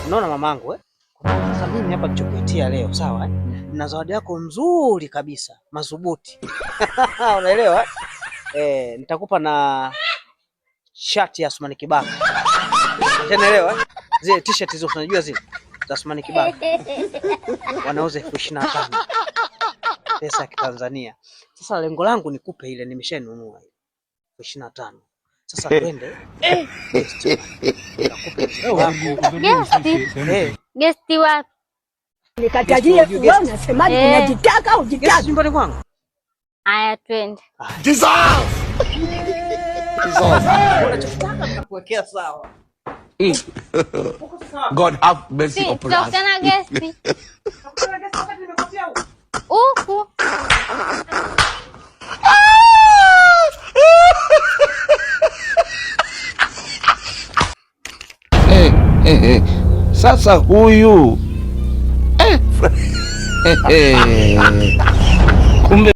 Unaona mamangu, eh? Sasa mimi hapa nilichokuitia leo, sawa, eh? Na zawadi yako nzuri kabisa, madhubuti. Unaelewa? Eh? Eh, nitakupa na shati ya Asmani Kibaka. Unaelewa? Eh? Zile t-shirt hizo unajua zile za Asmani Kibaka. Wanauza 25,000 pesa ya Kitanzania. Sasa lengo langu nikupe ile, nimeshainunua ile 25,000. Sasa twende guest, nikakupe mzigo wako. Guest? Eh, Guest wapi? Nikatajie wewe unasemaje? Eh. Unajitaka au guest hujitaki? nyumbani kwangu. Aya, twende. Unachotaka nitakuwekea sawa. God have mercy Si, upon us. tutakutana guest Tutakutana guest wakati nimekupatia huko. huku. Eh, eh, eh. Sasa huyu eh, eh, kumbe.